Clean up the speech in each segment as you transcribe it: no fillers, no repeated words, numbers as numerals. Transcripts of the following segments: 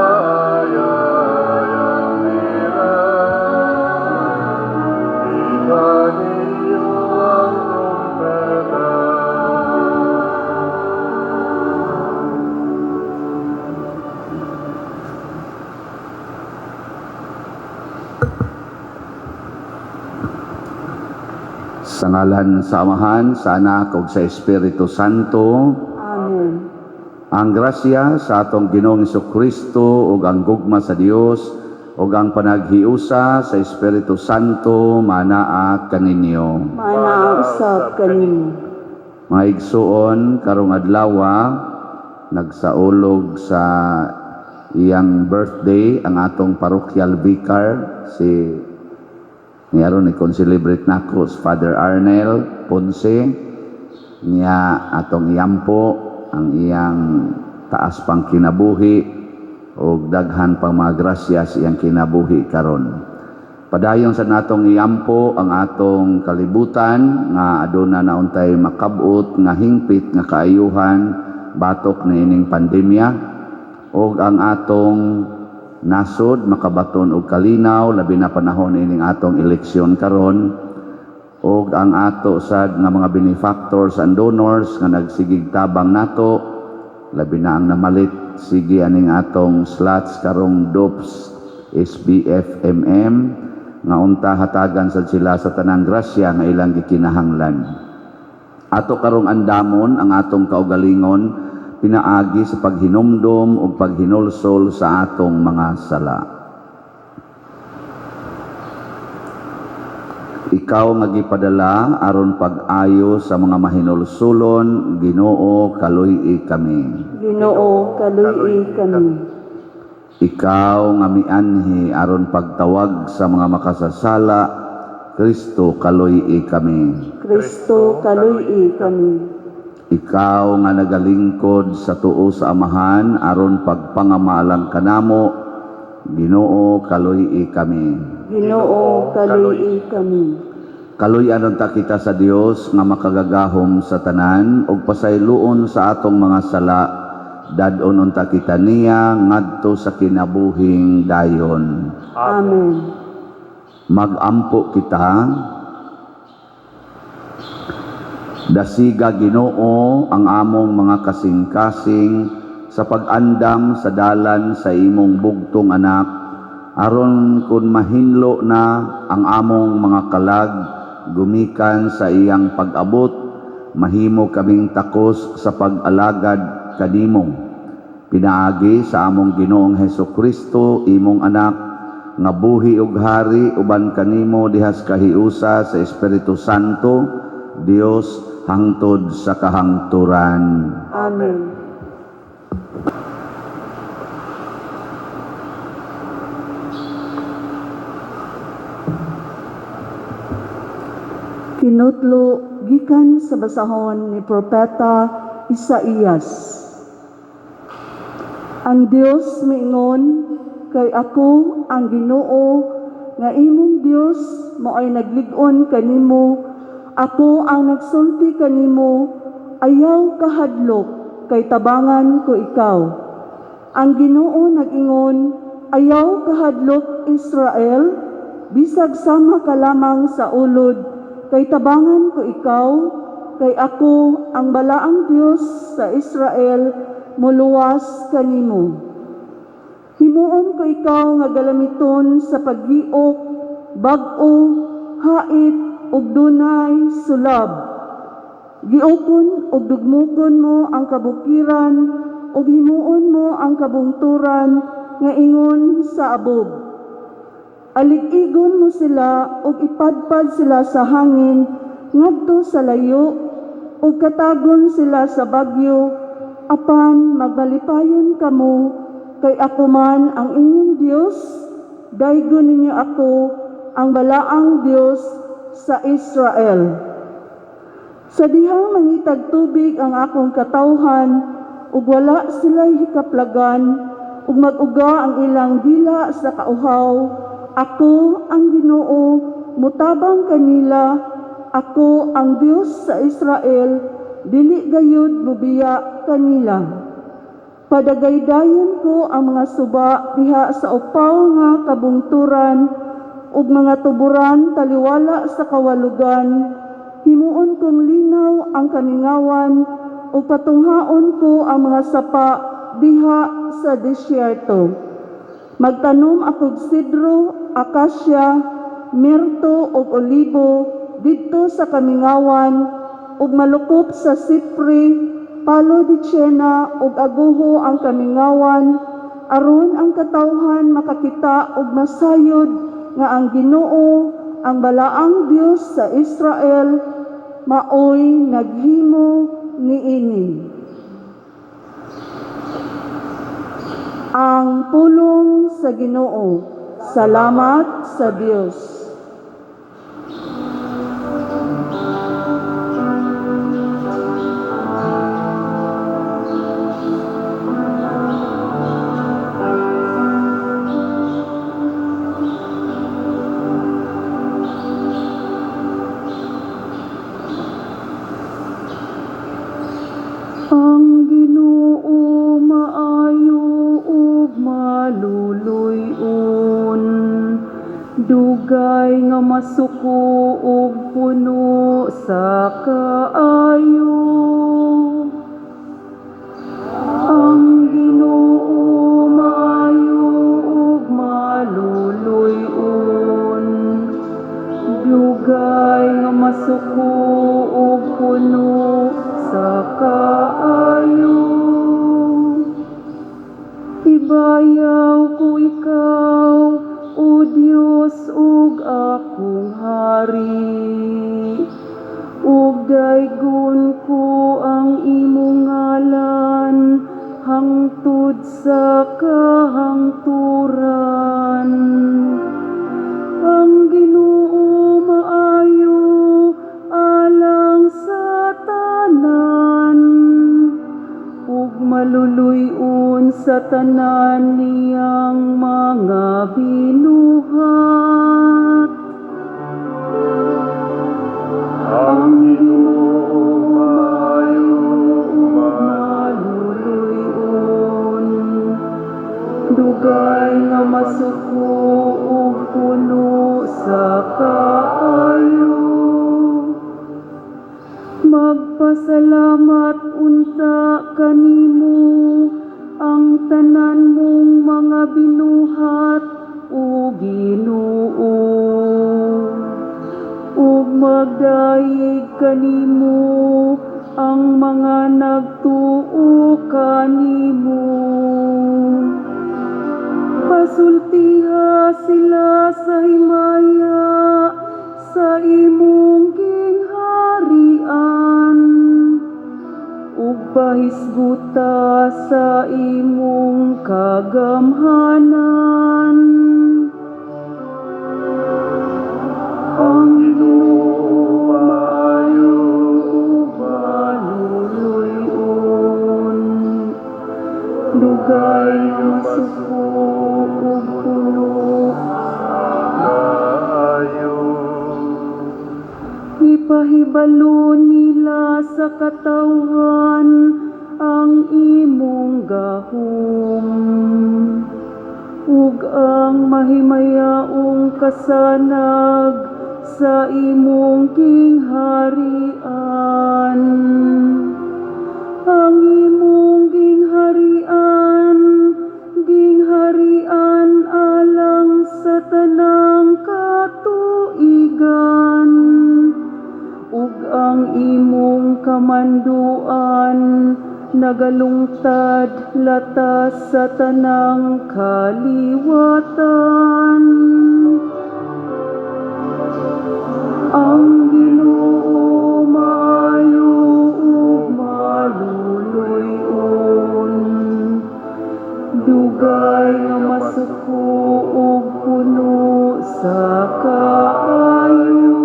Bihayang Kita ninyo ang trumpeta. Sa ngalan sa Amahan, sa Anak ug sa Espiritu Santo. Amen. Ang grasya sa atong Ginoong Kristo ug ang gugma sa Dios ug ang panaghiusa sa Espiritu Santo manaa kaninyo. Maanaa usab kanimo. Mga igsuon, karong adlawa nagsaulog sa iyang birthday ang atong parochial vicar, si niaron ni concelebrate nako si Father Arnel Ponce, niya atong iyampo ang iyang taas pang kinabuhi ug daghan pang mga grasya sa iyang kinabuhi karon. Padayon sa natong iyampo ang atong kalibutan nga aduna na untay makabot nga hingpit nga kaayuhan batok niining pandemya, ug ang atong nasod makabaton og kalinaw, labi na panahon ining atong eleksyon karon, ug ang ato sad nga mga benefactors and donors nga nagsigig tabang nato, labi na ang namalit sige aning atong slots karong DOPS SBFMM, nga unta hatagan sad sila sa tanang grasya nga ilang gikinahanglan. Ato karong andamon ang atong kaugalingon pinaagi sa paghinumdom ug paghinulsol sa atong mga sala. Ikaw nga gipadala aron pag-ayo sa mga mahinulsulon, Ginoo, kaluy-i kami. Ginoo, kaluy-i kami. Ikaw nga mianhi aron pagtawag sa mga makasasala, Kristo, kaluy-i kami. Kristo, kaluy-i kami. Ikaw nga nagalingkod sa tuo sa Amahan aron pagpangamaalang kanamo, Ginoo, kaluy-i kami. Ginoo, kaluy-i kami. Kaluy-an unta kita sa Dios nga makagagahom sa tanan ug pasayloon sa atong mga sala, dad-on unta kita niya ngadto sa kinabuhing dayon. Amen. Magampo kita. Dasiga, Ginoo, ang among mga kasing-kasing sa pag-andam sa dalan sa imong bugtong anak, aron kun mahinlo na ang among mga kalag gumikan sa iyang pag-abot, mahimo kaming takos sa pag-alagad kanimo. Pinaagi sa among Ginoong Heso Kristo, imong anak, nga buhi ug hari uban kanimo dihas kahiusa sa Espiritu Santo, Dios, hangtod sa kahangturan. Amen. Kinutlo gikan sa basahon ni Propeta Isaías. Ang Dios miingon, kay ako ang Ginoo nga imong Dios, mao'y naglig-on kanimo, ako ang nagsulti kanimo, ayaw kahadlok, kay tabangan ko ikaw. Ang Ginoo nag-ingon, ayaw kahadlok, Israel, bisag sama ka lamang sa ulod, kay tabangan ko ikaw, kay ako ang balaang Dios sa Israel, muluwas kanimo. Himuon ko ikaw nga galamiton sa paggiok, bag-o, hait, ug dunay sulab. Giukon ug dugmukon mo ang kabukiran, ug himuon mo ang kabungturan nga ingon sa abog. Alig-igon mo sila ug ipadpad sila sa hangin ngadto sa layo, ug katagon sila sa bagyo, apan magmalipayon kamo, kay ako man ang inyong Dios, daygon ninyo ako, ang balaang Dios sa Israel. Sa dihang mangitag tubig ang akong katawhan, ug wala sila'y hikaplagan, ug mag-uga ang ilang dila sa kauhaw, ako ang Ginoo, mutabang kanila, ako ang Dios sa Israel, dili gayud mubiya kanila. Padagaydayon ko ang mga suba diha sa upaw nga kabungturan ug mga tuburan taliwala sa kawalugan. Himuon kong linaw ang kamingawan ug patunghaon ko ang mga sapa diha sa disyerto. Magtanom akog sidro, akasya, mirto ug olibo didto sa kamingawan ug malukop sa sipre, palo de tsena ug aguho ang kamingawan, aron ang katawhan makakita ug masayod nga ang Ginoo, ang balaang Dios sa Israel, maoy naghimo niini. Ang pulong sa Ginoo. Salamat sa Dios. Ang Ginoo maayo ug maluluy-on, dugay nga masuko ug puno sa kaayo. Ang Ginoo maayo ug maluluy-on, dugay nga masuko ug puno sa kaayo. Ibayaw ko ikaw, O Dios, ug akong hari. Ug daygon ko ang imong ngalan hangtod sa kahangturan. Ang Ginoo maayo alang sa tanan, ug maluluy-on sa tanan niyang mga binuhat. Ang Ginoo maayo ug maluluy-on, dugay nga masuko ug puno sa kaayo. Magpasalamat unta kanimo ang tanan mong mga binuhat, o Ginoo, ug magdayeg kanimo ang mga nagtuo kanimo. Pasultiha sila sa himaya sa imong gingharian, ug pahisguta sa imong kagamhanan. Ang Ginoo maayo ug maluluy-on, dugay nga masuko ug puno kaayo. Ipahibalo nila sa katawhan ang imong gahom ug ang mahimayaong kasanag sa imong gingharian. Ang imong gingharian, gingharian alang sa tanang katuigan, ug ang imong kamanduan nagalungtad latas sa tanang kaliwatan. Ang Ginoo maayo ug maluluy-on, dugay nga masuko ug puno sa kaayo.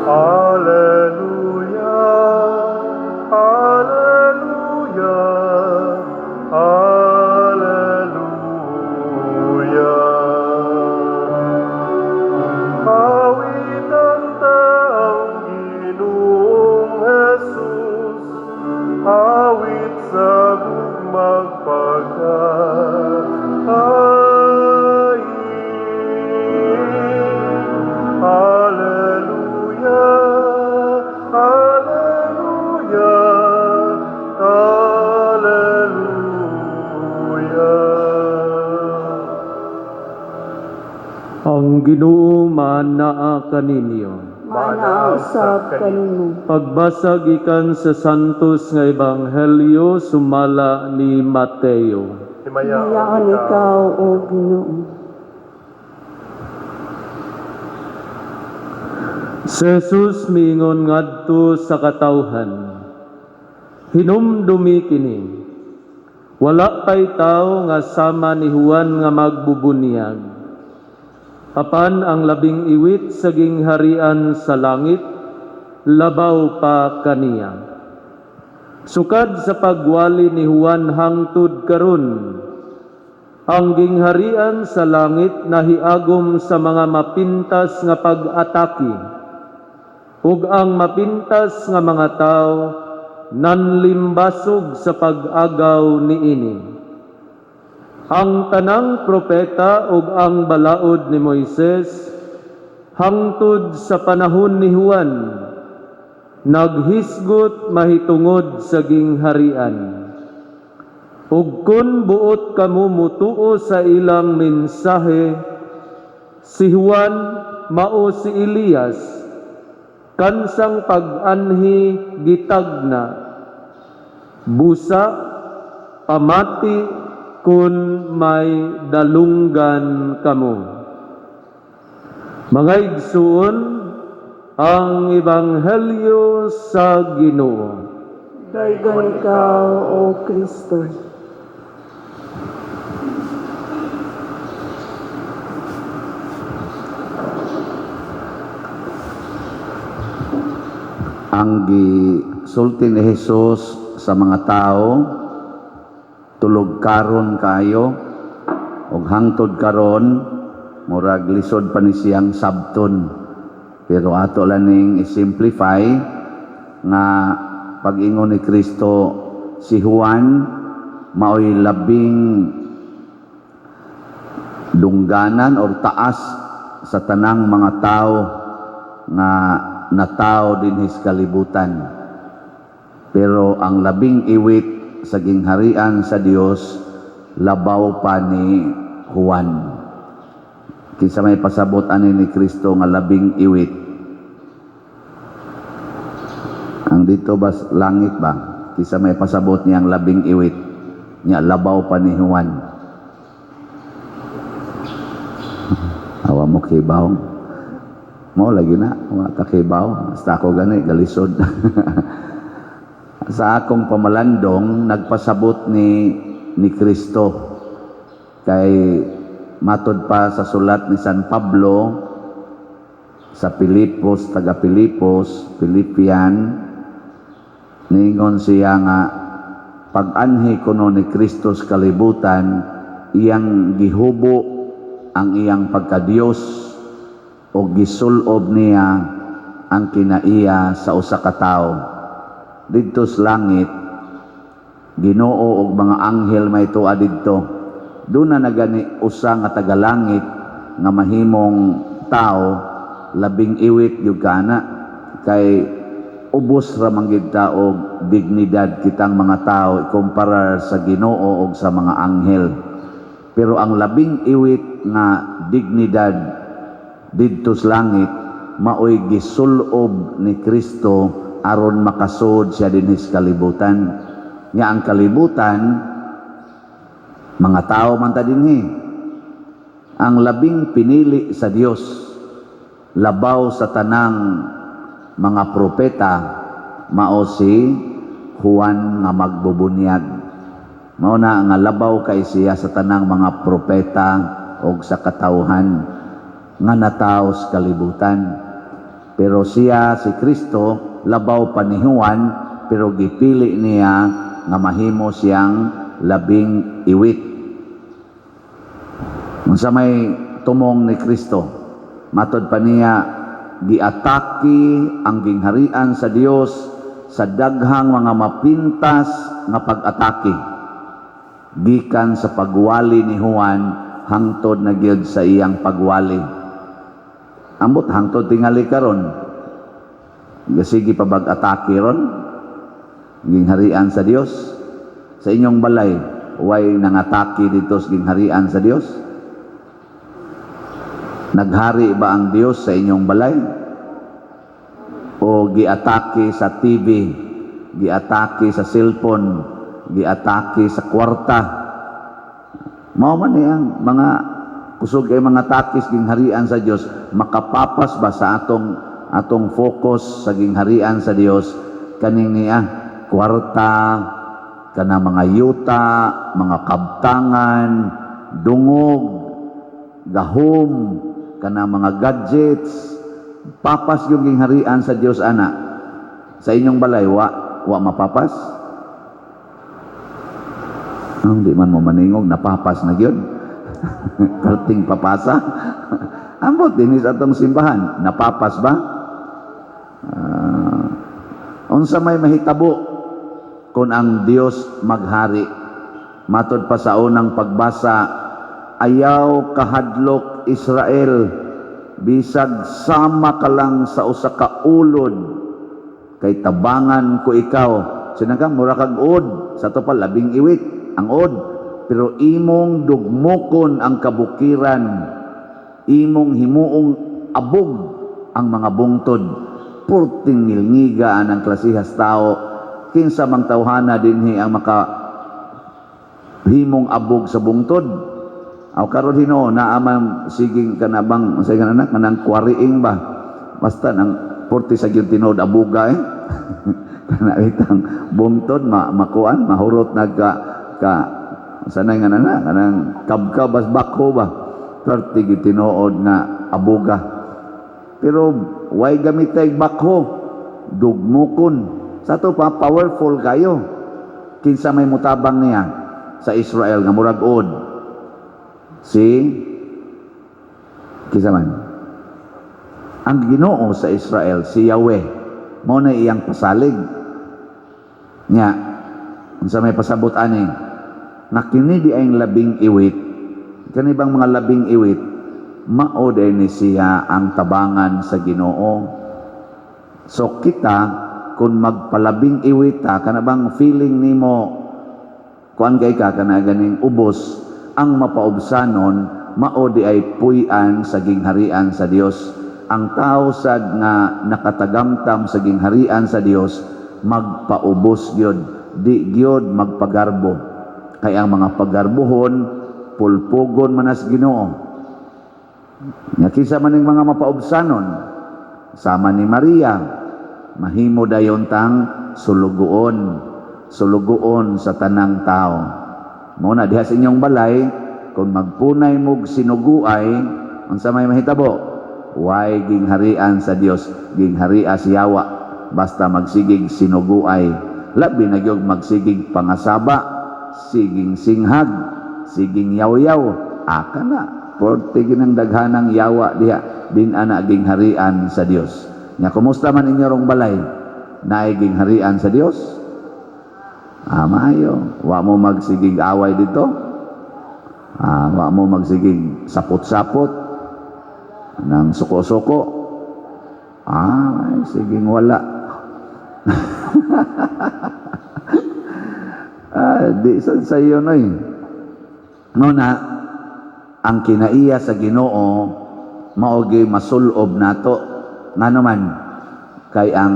Alleluia, Alleluia, Alleluia. Manaa kaninyo. Manaa usab kanimo. Pagbasa gikan sa Santos nga Ebanghelyo sumala ni Mateo. Himayaon Himayaon ikaw, O Ginoo. Si Jesus miingon ngadto sa katawhan, "Hinumdumi kini, wala pay tawo nga sama ni Juan nga magbubunyag. Apan ang labing iwit sa gingharian sa langit, labaw pa kaniya. Sukad sa pagwali ni Juan hangtod karon, ang gingharian sa langit nahiagom sa mga mapintas nga pag-atake, ug ang mapintas nga mga tawo nanlimbasog sa pag-agaw niini. Ang tanang propeta ug ang balaod ni Moises hangtod sa panahon ni Juan naghisgot mahitungod sa gingharian. Ug kun buot kamo mutuo sa ilang mensahe, si Juan mao si Elias, kansang pag-anhi gitagna. Busa, pamati kun may dalunggan kamo." Mga igsuon, ang Ebanghelyo sa Ginoo. Daygon ikaw, O Kristo. Ang gisulti ni Jesus sa mga tao, tulog karon kayo og hangtod karon murag lisod pa ni siyang sabton, pero ato lang ning i-simplify nga pag-ingon ni Kristo, si Juan maoy labing dungganan or taas sa tanang mga tao nga natao dinhi sa kalibutan, pero ang labing iwit sa gingharian sa Dios labaw pa ni Juan. Kinsa may pasabot ani ni Kristo nga labing iwit? Ang dito ba langit ba? Kinsa may pasabot niyang labing iwit nya labaw pa ni Juan? Awa mo kibaw. Mo lagi na, wa ta kibaw. Basta ako gani galisod. Sa akong pamalandong, nagpasabot ni Kristo kay matod pa sa sulat ni San Pablo sa Pilipos, taga Pilipos, Pilipian, ningon siya nga pag-anhi kuno ni Kristo sa kalibutan, iyang gihubo ang iyang pagkadiyos o gisulob niya ang kinaiya sa usa ka tawo. Didto sa langit, Ginoo og mga anghel may tuwa didto. Doon na nagani usa nga tagalangit nga mahimong tao, labing iwit gyud kana kay ubos ra man gyud ta og dignidad kitang mga tao ikumpara sa Ginoo og sa mga anghel. Pero ang labing iwit nga dignidad didto sa langit maoy gisulob ni Kristo aron makasud siya dinhi sa kalibutan. Nya ang kalibutan, mga tao man ta dinhi. Ang labing pinili sa Dios labaw sa tanang mga propeta mao si Juan nga magbubunyag. Mao na nga labaw kay siya sa tanang mga propeta og sa katawhan nga natawo sa kalibutan. Pero siya, si Kristo, labaw pa ni Juan, pero gipili niya nga mahimo siyang labing iwit. Unsa may tumong ni Kristo? Matod pa niya, giatake ang gingharian sa Dios sa daghang mga mapintas nga pag-atake gikan sa pagwali ni Juan hangtod na gyud sa iyang pagwali. Ambot hangtod tingali karon, sige pa bag-atake ron gingharian sa Dios? Sa inyong balay, way nangatake dito sa gingharian sa Dios? Naghari ba ang Dios sa inyong balay? O giatake sa TV, giatake sa cellphone, giatake sa kwarta? Mao man ni ang mga kusog kay mga takis gingharian sa Dios, makapapas ba sa atong atong focus sa gingharian sa Dios kaning niya kwarta, kana mga yuta, mga kabtangan, dungog, gahom, kana mga gadgets? Papas yung gingharian sa Dios ana sa inyong balay? Wa wa mapapas? Ang di man mo maningog, napapas na gyud. Perting papasa. Ambot dinhi sa atong simbahan, napapas ba? Unsa may mahitabo kung ang Dios maghari? Matod pa sa unang pagbasa, "Ayaw kahadlok, Israel, bisag sama ka lang sa usa ka ulod, kay tabangan ko ikaw." Sinangkang mura kag ud, sa to pa labing iwit ang ud, pero imong dugmokon ang kabukiran, imong himuong abog ang mga bungtod. Purting ngilngiga ang klasihas tao. Kinsa mang tawhana dinhi ang maka himong abog sa bungtod? Aw karon hinuon naa man siging kanabang sa anak kanang quarrying ba, basta nang purti sa gyud tinuod abuga eh. Kana itang bungtod ma makuan mahurot na ka ka sanay nga na kanang kabkab bas bako ba, purti gyud tinuod nga abuga, pero way gamitay bakho, dugmukon. Sa to pa powerful kayo. Kinsa may mutabang niya sa Israel nga murag ud? Si kinsa man? Ang Ginoo sa Israel, si Yahweh, mao na iyang pasalig. Nya, unsa may pasabot ani? Nga kini di ay labing iwit, kani bang mga labing iwit, mao day ni siya ang tabangan sa Ginoo. So kita, kung magpalabing iwit ta, kana bang feeling nimo kuan kay ka kana ganing ubos, ang mapaubsanon mao di ay puy-an sa gingharian sa Dios. Ang tao sad nga nakatagamtam sa gingharian sa Dios, magpaubos gyud, di gyud magpagarbo, kay ang mga pagarbohon pulpugon manas Ginoo. Nya kinsa man ning mga mapaubsanon? Sama ni Maria, mahimo dayon tang sulugoon, sulugoon sa tanang tao. Mao na diha sa inyong balay, kung magpunay mog sinuguay, unsa may mahitabo? Way gingharian sa Dios, gingharia si yawa. Basta magsigig sinuguay, labi na gyud magsigig pangasaba, siging singhag, siging yaw-yaw, aka na. Porte ginang daghanang yawa diha, din ana gingharian sa Dios. Nya kumusta man inyo rong balay? Naay gingharian sa Dios? Ah, maayo. Wa mo magsigig away dito? Ah, wa mo magsigig sapot-sapot ng suko-suko? Ah, ay, siging wala. Ah, di sa sayo noy. No na ang kinaiya sa Ginoo mao gyud masulob nato. Ngano man? Kay ang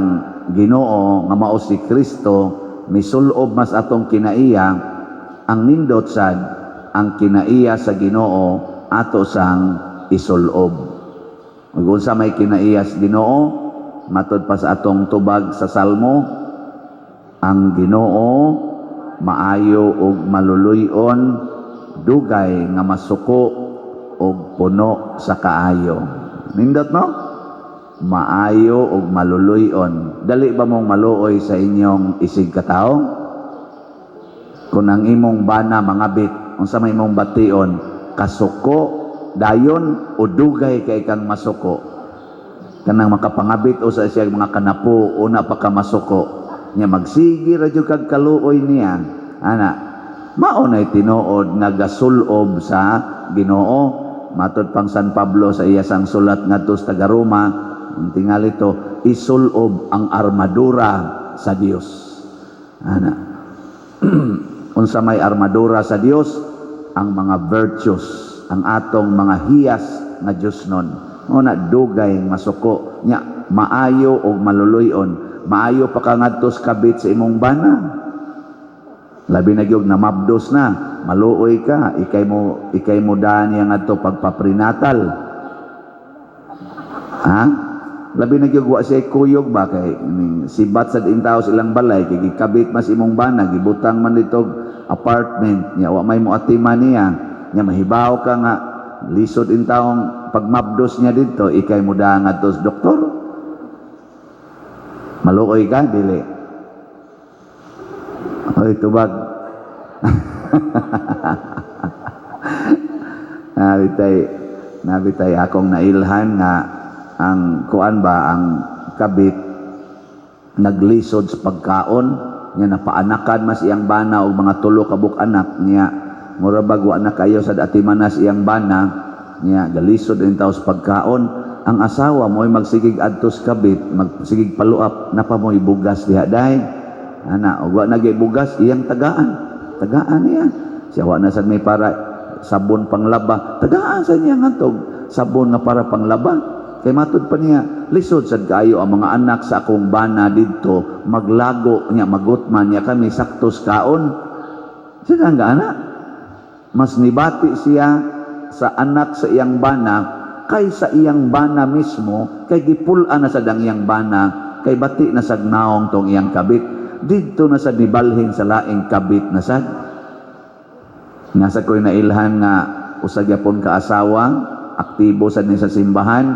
Ginoo nga mao si Kristo misulob mas atong kinaiya. Ang nindot sad, ang kinaiya sa Ginoo ato sang isulob. Ug unsa may kinaiya sa Ginoo? Matod pa sa atong tubag sa Salmo, ang Ginoo maayo ug maluluy-on, dugay nga masuko ug puno sa kaayo. Nindot, no? Maayo ug maluluy-on. Dali ba mong maluoy sa inyong isig katao? Kung ang imong bana mangabit, unsa may imong bation? Kasuko dayon o dugay kay kang masuko? Kanang makapangabit o sa siya mga kanapo, una pa ka masuko. Nya magsigi ra jud kag kaluoy niya. Ana, mao nay tinuod nga gasulob sa Ginoo. Matod pang San Pablo sa iya sang sulat ngadto sa taga Roma, ang tingali to, isulob ang armadura sa Dios. Ana. Unsa may armadura sa Dios? Ang mga virtues, ang atong mga hiyas nga Diyosnon. Mao na dugay masuko nya, maayo og maluluy-on. Maayo pa ka ngadto sa kabit sa imong bana. Labi na gyud namabdos na, maluoy ka, ikay mo daan niya ngadto pagpa-prenatal. Ha? Labi na gyud wa siya kuyog ba, kay ning sibat sa intaw sa ilang balay, kay gikabit mas imong bana, gibutang man dito apartment niya, wa may mo atiman niya. Nya mahibaw ka nga lisod intawong pagmabdos niya dito, ikay mo daan ngadto sa doktor. Maluoy ka dili? Oy, tubag. Nabitay akong nailhan nga ang kuan ba, ang kabit naglisod sa pagkaon niya, napaanakan mas iyang bana og mga 3 ka buok anak niya. Mura bag wa na kayo sa atimanas iyang bana niya, galisod in taw sa pagkaon. Ang asawa mo'y magsigig adto sa kabit, magsigig paluap, napa mo'y bugas diha day ana, og wa na gyud bugas, iyang tagaan, tagaan niya siya. Wa na sad may para sabon panglaba, tagaan sa niya ngadtog sabon nga para panglaba, kay matud pa niya lisod sad kaayo ang mga anak sa akong bana didto maglago niya, magutman niya, kami sakto sa kaon. Siya nga anak, mas nibati siya sa anak sa iyang bana kay sa iyang bana mismo, kay gipul-an na sad ang iyang bana, kay bati na sad naong tong iyang kabit. Didto na sad nibalhin sa laing kabit na sad. Nasa ko'y nailhan nga usa gyapon ka asawa, aktibo sad ni sa simbahan,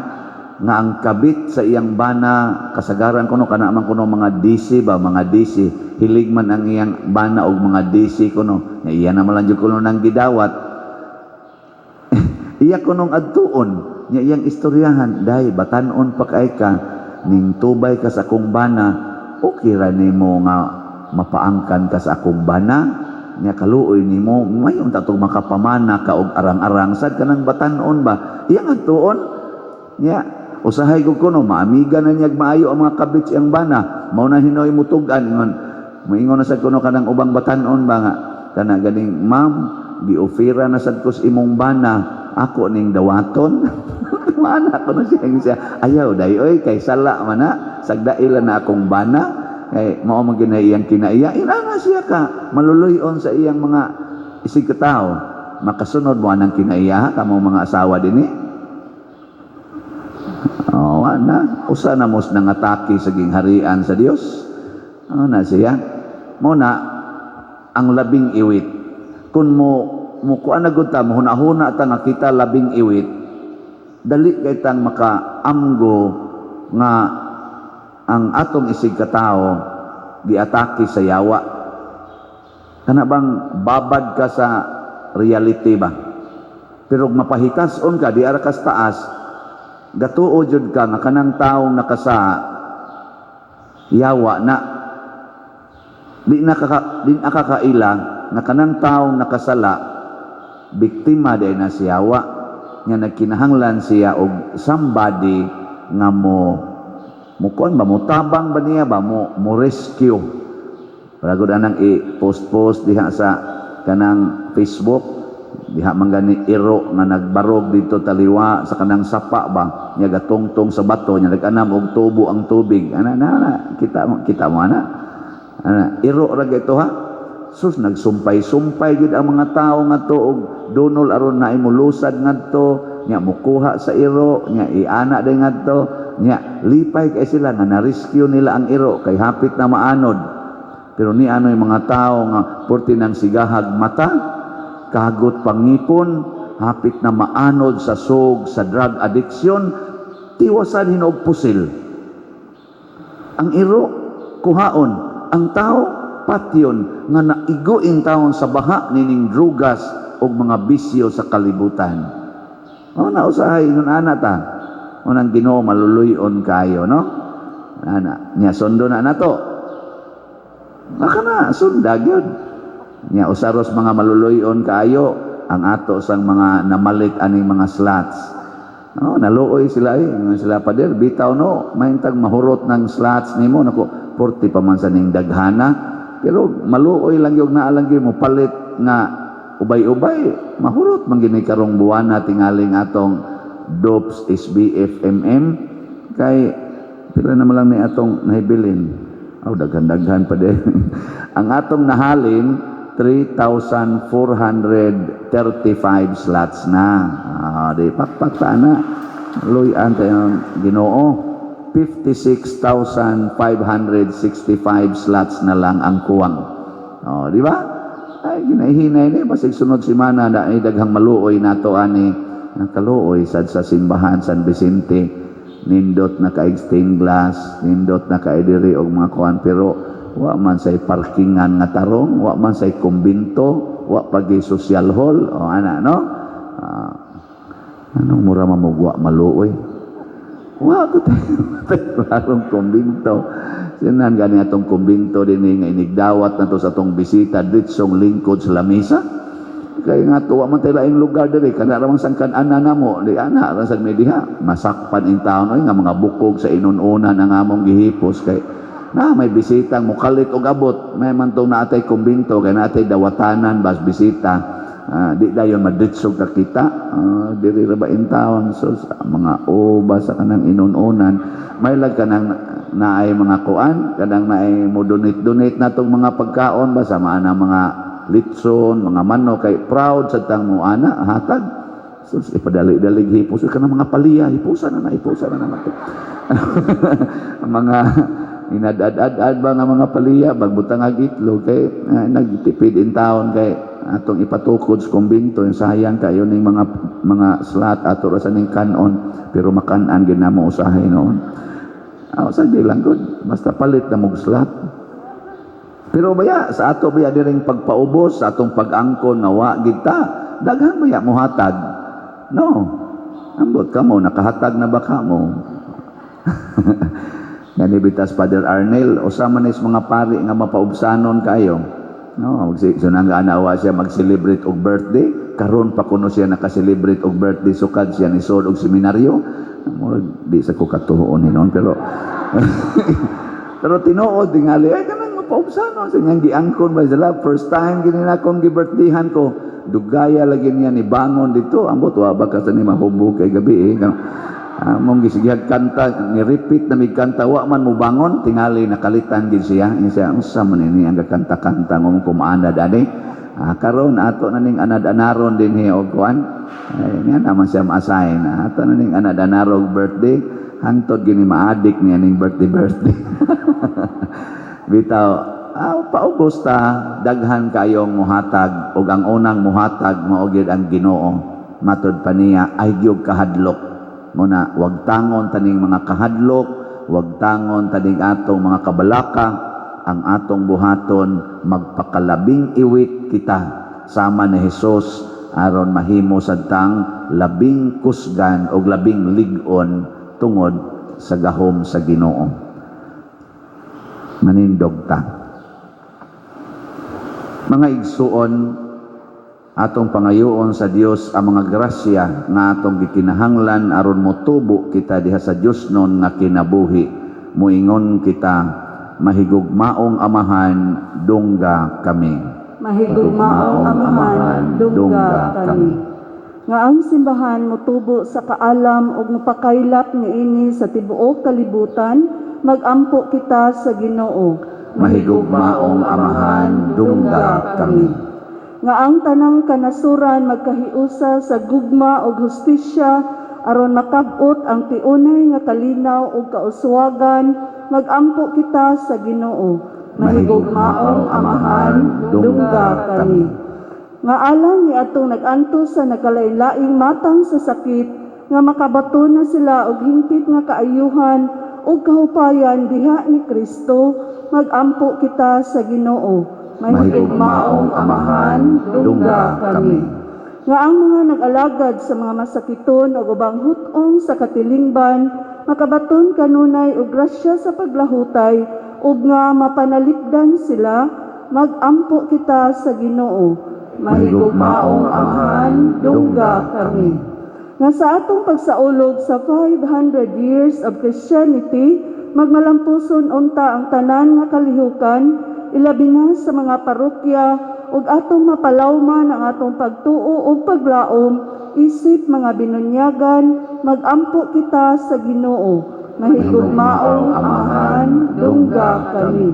nga ang kabit sa iyang bana kasagaran kuno kana man kuno mga DC ba, mga DC, hilig man ang iyang bana og mga DC kuno. Nga iya naman lang jud kuno nang gidawat. Iya kunong adtuon nya, iyang istoryahan, "Day, batan-on pa kay ka, ning tubay ka sa akong bana, okay ra nimo nga mapaangkan ka sa akong bana nya? Kaluoy nimo, mayon ta tong makapamana ka og arang-arang sad kanang batan-on ba." Iyang adtuon nya, usahay ko kuno maamiga na niya maayo ang mga kabit siyang bana, mao na hinoy mutug-an. Ingon, moingon na sad kuno kanang ubang batan-on ba nga kana ganing, "Ma'am, giofera na sad ko sa imong bana, ako ning dawaton." Mana ko na siya, siya ayaw day oy, kay sala man na, sagdaila na akong bana, kay mao man gyud iyang kinaiya. Inana siya ka maluluy-on sa iyang mga isig katawo. Makasunod mo anang kinaiya kamo mga asawa dinhi? Oh, na usa na mos nangatake sa gingharian sa Dios. Ano na siya? Mo na ang labing iwit. Kung mo mo kuan na gud ta, mohuna-huna ta nga kita labing iwit, dali kay tang makaamgo nga ang atong isig katawo giatake sa yawa. Kana bang babad ka sa reality ba? Pero mapahikas-on ka, di ara ka sa taas, gatuo jud ka nga kanang taong nakasa yawa na. Di na kakaila nga kanang taong nakasala, biktima day na siya yawa nga nagkinahanglan siya og somebody nga mo mo kuan ba, mo tabang ba niya ba, mo mo rescue. Para gud anang i-post-post diha sa kanang Facebook diha man gani, iro nga nagbarog dito taliwa sa kanang sapa ba nya, gatungtong sa bato nya, nag-anam og tubo ang tubig ana na, na kita mo ana ana iro ra ito ha. Sus, nagsumpay-sumpay gid ang mga tao nga to og dunol aron na imulusad ngadto nya, mukuha sa iro nya, iana din ngadto nya. Lipay kay sila nga na-rescue nila ang iro kay hapit na maanod. Pero ni ano yung mga tao nga purti ng sigahag mata, kagot pangipon, hapit na maanod sa sog sa drug addiction, tiwasan hinog pusil. Ang iro kuhaon, ang tao patyon, nga naigo taon sa baha nining drugas og mga bisyo sa kalibutan. O na usahay ingon ana ta. Unang Ginoo maluluy-on kayo, no? Ana, nya sundo na nato. Maka na sunda gyud. Nya usaros mga maluluy-on kaayo ang ato sang mga namalit aning mga slots. Oh, naluoy sila eh. Ingon sila, "Pader, bitaw no, mahintag mahurot ng slots nimo." Nako, 40 pa man sa ning daghana. Pero maluoy lang yung naa lang gyud mo palit nga ubay-ubay, mahurot man gini karong buwana tingaling atong DOPS SBFMM kay pila naman lang ni atong nahibilin. Aw, daghan-daghan pa din. Ang atong nahalin, 3,435 slots na. Ah, di pakpak ta na. Luyan tayo Ginoo. 56,565 slots na lang ang kuwang. Oh, di ba? Ay, ginahinay ni basig sunod semana na ay daghang maluoy nato ani. Nakaluoy sad sa simbahan San Vicente. Nindot na kaig stained glass, nindot na kay diri og mga kuan, pero wa man say parkingan nga tarong, wa man say kumbinto, wa pagi social hall, o ana, no? Ah, anong mura mamugwa maluoy? Wa ko tayo klarong kumbinto. Sinan gani atong kumbinto dinhi nga inigdawat na to sa atong bisita ditsong lingkod sa lamisa. Kay nga tuwa man tayo laing lugar diri, kana ra man sangkan ana namo, di ana ra sad may diha. Masakpan in taon oy nga mga bukog sa inununan ang among gihipos kay na may bisitang mukalit og abot, may man tong naatay kumbinto kay naatay dawatanan bas bisita. Ah, di dayon maditsog ka kita. Ah, diri ra ba in taon, so sa mga uba sa kanang inununan may lag kanang naay mga kuan, kanang naay mo donate donate natong mga pagkaon ba sa mga mga litson, mga manok, kay proud sa tang mo ana hatag. So ipadali-dalig hipos kanang mga palya, hipusan na na, hipusan na naman to. Mga inad-ad-ad ba nga mga palya bagbutang ag itlog kay nagtipid in town kay atong ipatukod sa kumbinto, yung sayang kayo ning mga mga slot ato ra sa ning kanon, pero makan-an gid namo usahay noon. Ah, sa di lang gud basta palit na mog slot. Pero baya sa ato baya diring pagpaubos sa atong pag-angkon nga wa gid ta daghan baya mohatag, no? Ambot kamo, nakahatag na ba kamo? Gani bitas Father Arnel, usa man is mga pari nga mapaubsanon kayo. No, sunang anawa siya mag-celebrate og birthday, karon pa kuno siya naka-celebrate og birthday sukad siya ni sod og seminaryo. Murag di sa ko katuoon ni noon, pero pero tinuod tingali ay kanang mapaubsanon sa niyang giangkon ba sila, first time gini na akong gi-birthdayhan ko. Dugaya lagi niya ni bangon dito, ambot wa ba ka sa ni mahubog kay gabi eh. Mong gisigihag kanta, ni repeat na mig kanta, wa man mo bangon, tingali nakalitan gid siya. Ingon siya, unsa man ini ang kanta-kanta ngong kumaanad ani? Ah, karon ato na ning anad-anaron dinhi og kuan. Ay, niya naman siya ma-assign. Ato na ning anad-anarog birthday, hangtod gini maadik niya ning birthday birthday. Bitaw, paubos ta, daghan kayong muhatag ug ang unang muhatag mao gyud ang Ginoo. Matod pa niya ay gyud kahadlok. Muna, wag tangon taning mga kahadlok, wag tangon taning atong mga kabalaka, ang atong buhaton magpakalabing iwit kita sama ni Hesus aron mahimo sadtang labing kusgan og labing lig-on tungod sa gahom sa Ginoo. Manindog ta. Mga igsuon, atong pangayoon sa Dios ang mga grasya nga atong gikinahanglan aron motubo kita diha sa Dios non nga kinabuhi. Moingon kita, mahigugmaong Amahan, dungga kami. Mahigugmaong Amahan, dungga kami. Nga ang simbahan motubo sa kaalam ug mopakaylap niini sa tibuok kalibutan, magampo kita sa Ginoo. Mahigugmaong Amahan, dungga kami. Nga ang tanang kanasuran magkahiusa sa gugma ug hustisya aron makab-ot ang tiunay nga kalinaw ug kauswagan, magampo kita sa Ginoo. Mahigugmaong Amahan, dungga kami. Nga alang ni atong nag-antos sa nagkalain-laing matang sa sakit, nga makabaton na sila og hingpit nga kaayuhan ug kahupayan diha ni Kristo, magampo kita sa Ginoo. Mahigugmaong Amahan, dungga kami. Nga ang mga nag-alagad sa mga masakiton ug ubang hut-ong sa katilingban makabaton kanunay og grasya sa paglahutay ug nga mapanalipdan sila, magampo kita sa Ginoo. Mahigugmaong Amahan, dungga kami. Nga sa atong pagsaulog sa 500 years of Christianity, magmalampuson unta ang tanan nga kalihukan. ilabi na sa mga parokya, ug atong mapalawman ang atong pagtuo ug paglaom isip mga binunyagan, magampo kita sa Ginoo. Mahigugmaong Amahan, dungga kami.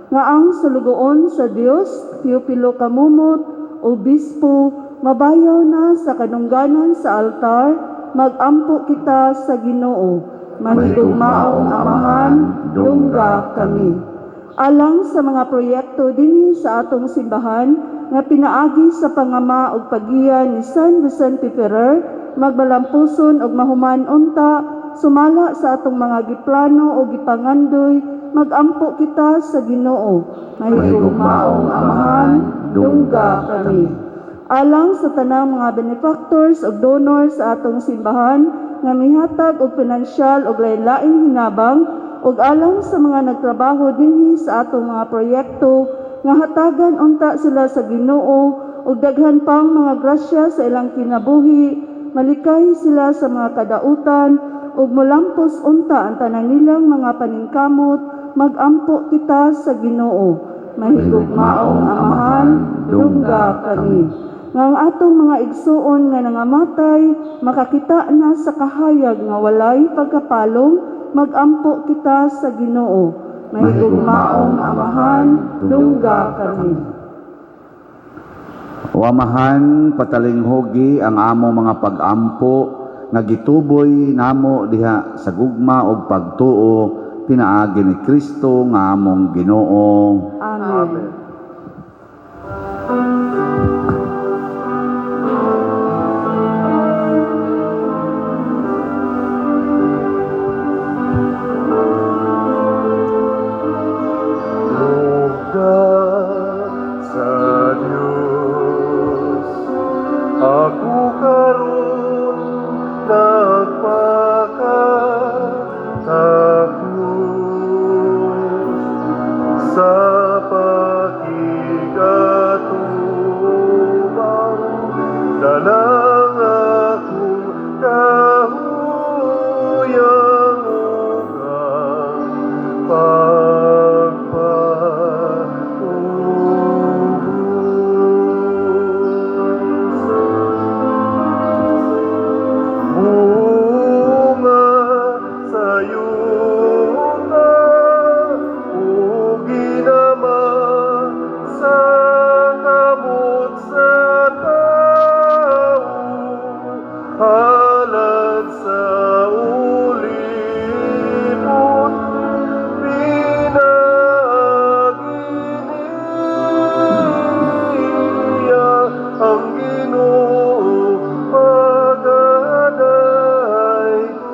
Nga ang sulugoon sa Dios, Teopilo Camomot, Obispo, mabayaw na sa kadungganan sa altar, magampo kita sa Ginoo. Mahigugmaong Amahan, dungga kami. Alang sa mga proyekto dinhi sa atong simbahan nga pinaagi sa pangama ug paggiya ni San Vicente Ferrer, magbalampuson ug mahuman unta sumala sa atong mga giplano o gipangandoy, magampo kita sa Ginoo. Mahigugmaong Amahan, dungga kami. Alang sa tanang mga benefactors ug donors sa atong simbahan nga mihatag og pinansyal ug lain-laing hinabang, ug alang sa mga nagtrabaho dinhi sa atong mga proyekto nga hatagan unta sila sa Ginoo ug daghan pang mga grasya sa ilang kinabuhi, malikay sila sa mga kadautan ug molampos unta ang tanan nilang mga paningkamot, magampo kita sa Ginoo. Mahigugmaong Amahan, dungga kami. Nga ang atong mga igsuon nga nangamatay makakita na sa kahayag nga walay pagkapalong, magampo kita sa Ginoo. Mahigugmaong Amahan, dungga kami. O Amahan, patalinghugi ang among mga pag-ampo nga gituboy namo diha sa gugma ug pagtuo pinaagi ni Kristo nga among Ginoo. Amen. Amen. Lugda sa Diyos, ako karon nagpakatakos sa pakig-atubang dalang akong kahuyang ug ang pagpaubos. Bunga sa yuta ug ginama sa kamot sa tao, halad sa ulipon, pinaagi niya ang Ginoo pagaday ko.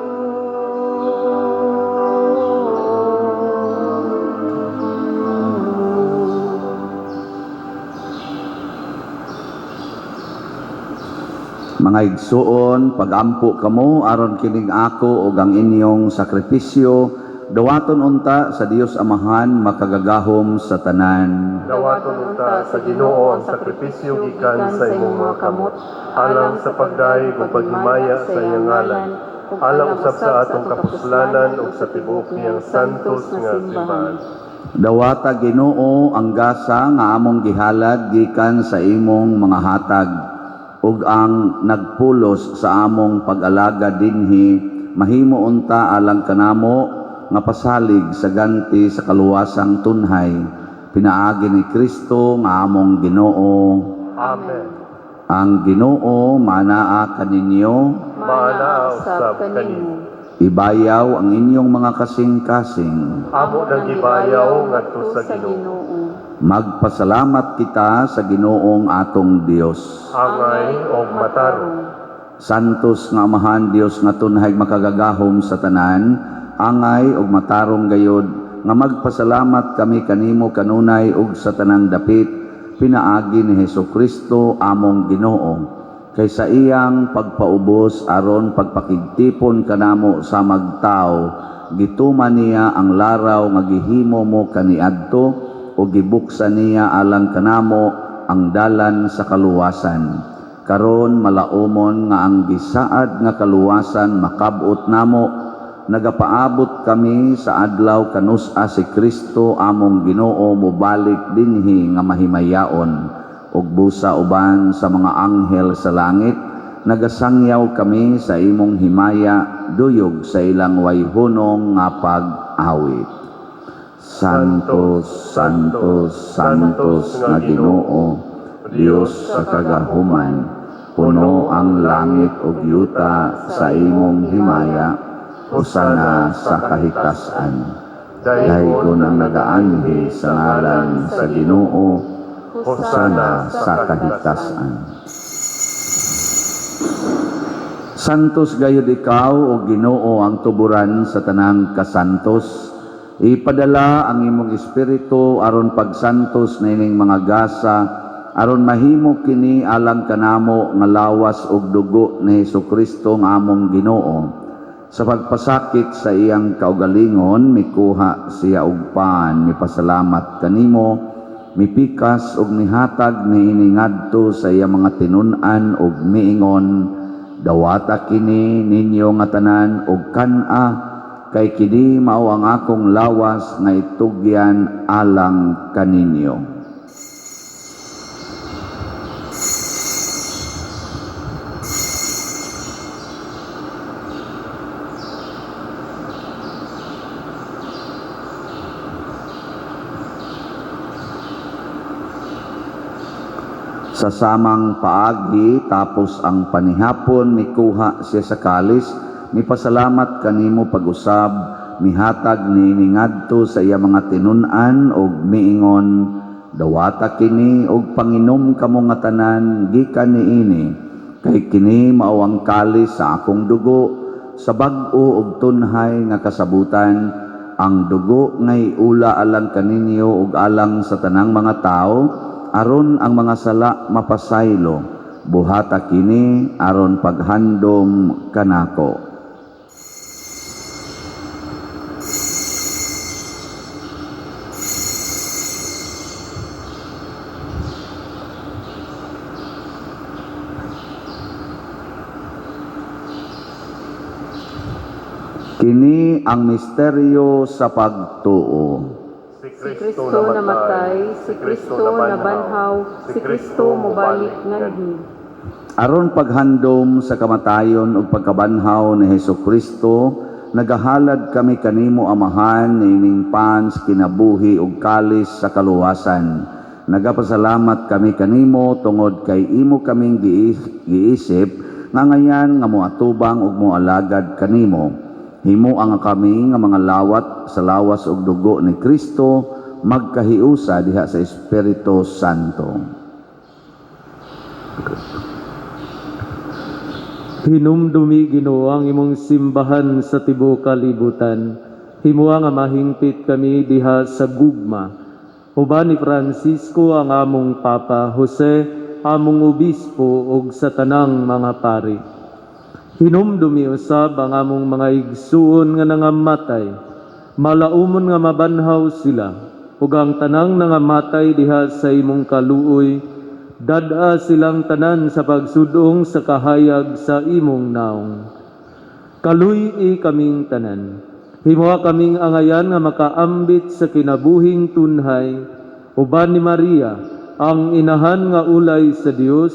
Mga igsuon, pagampo kamo aron kining ako ug ang inyong sakripisyo dawaton unta sa Dios Amahan makagagahom sa tanan. Dawaton unta sa Ginoo ang sakripisyo gikan sa imong mga kamot, alang sa pagdayeg ug paghimaya sa iyang ngalan, alang usab sa atong kapuslanan ug sa tibuok niyang santos nga simbahan. Dawata, Ginoo, ang gasa nga among gihalad gikan sa imong mga hatag ug ang nagpulos sa among pag-alagad dinhi mahimo unta alang kanamo nga pasalig sa ganti sa kaluwasang tunhay pinaagi ni Kristo nga among Ginoo. Amen. Ang Ginoo manaa kaninyo. Maanaa usab kanimo. Ibayaw ang inyong mga kasing-kasing. Amo nang gibayaw ngadto sa Ginoo. Magpasalamat kita sa Ginoong atong Dios. Angay og matarong. Santos nga Amahan, Dios nga tunhay makagagahom sa tanan, angay ug matarong gayod nga magpasalamat kami kanimo kanunay ug sa tanang dapit pinaagi ni Hesus Kristo among Ginoo. Kay sa iyang pagpaubos aron pagpakigtipon kanamo sa magtao, gituman niya ang laraw nga gihimo mo kaniadto o gibuksan niya alang kanamo ang dalan sa kaluwasan. Karon malaumon nga ang gisaad nga kaluwasan makab-ot namo. nagapaabot kami sa adlaw kanus-a si Kristo among Ginoo mobalik dinhi nga mahimayaon ug busa uban sa mga anghel sa langit nagasangyaw kami sa imong himaya duyog sa ilang wayhunong nga pag-awit. Santo, Santo, Santos nga Ginoo, Dios sa kagahuman, puno ang langit ug yuta sa imong himaya, hosana sa kahitasan. Daygon ang nagaanhi sa ngalan sa Ginoo, hosana sa kahitasan. Santos gayud ikaw o Ginoo ang tuburan sa tanang kasantos. Ipadala ang imong espiritu aron pagsantos nining mga gasa aron mahimo kini alang kanamo nga lawas ug dugo ni Hesukristo nga among Ginoo. Sa pagpasakit sa iyang kaugalingon mikuha siya og pan, mipasalamat kanimo, mipikas ug mihatag niini ngadto sa iyang mga tinun-an ug miingon, dawata kini ninyo nga tanan ug kan-a, kay kini mao ang akong lawas nga itugyan alang kaninyo. Sa samang paagi, tapos ang panihapon, mikuha siya sa kalis, mipasalamat kanimo pag-usab, mihatag niini ngadto sa iya mga tinun-an og miingon, dawata kini og panginom kamo nga tanan gikan niini, kay kini mao ang kalis sa akong dugo, sa bag-o og tunhay nga kasabutan, ang dugo ngay ula alang kaninyo ug alang sa tanang mga tawo, aron ang mga sala mapasaylo, buhata kini aron paghandom kanako. Kini ang misteryo sa pagtuo. Si Kristo namatay, si Kristo nabanhaw, si Kristo mobalik nganhi. Aron paghandom sa kamatayon ug pagkabanhaw ni Hesukristo, nagahalad kami kanimo Amahan niining pans kinabuhi ug kalis sa kaluwasan. Nagapasalamat kami kanimo tungod kay imo kaming giisip nga ngayan nga moatubang ug moalagad kanimo. Himo ang kami nga mga lawat sa lawas ug dugo ni Kristo magkahiusa diha sa Espiritu Santo. Hinumdumi Ginoo ang imong simbahan sa tibuok kalibutan. Himoa nga mahingpit kami diha sa gugma. Uban ni Francisco ang among Papa, Jose among obispo ug sa tanang mga pari. Hinumdumi usab ang among mga igsuon nga nangamatay. Malaumon nga mabanhaw sila ug ang tanang nangamatay diha sa imong kaluoy, dad-a silang tanan sa pagsudong sa kahayag sa imong naong. Kaluy-i kaming tanan. Himoa kaming angayan nga makaambit sa kinabuhing tunhay, uban ni Maria, ang inahan nga ulay sa Dios,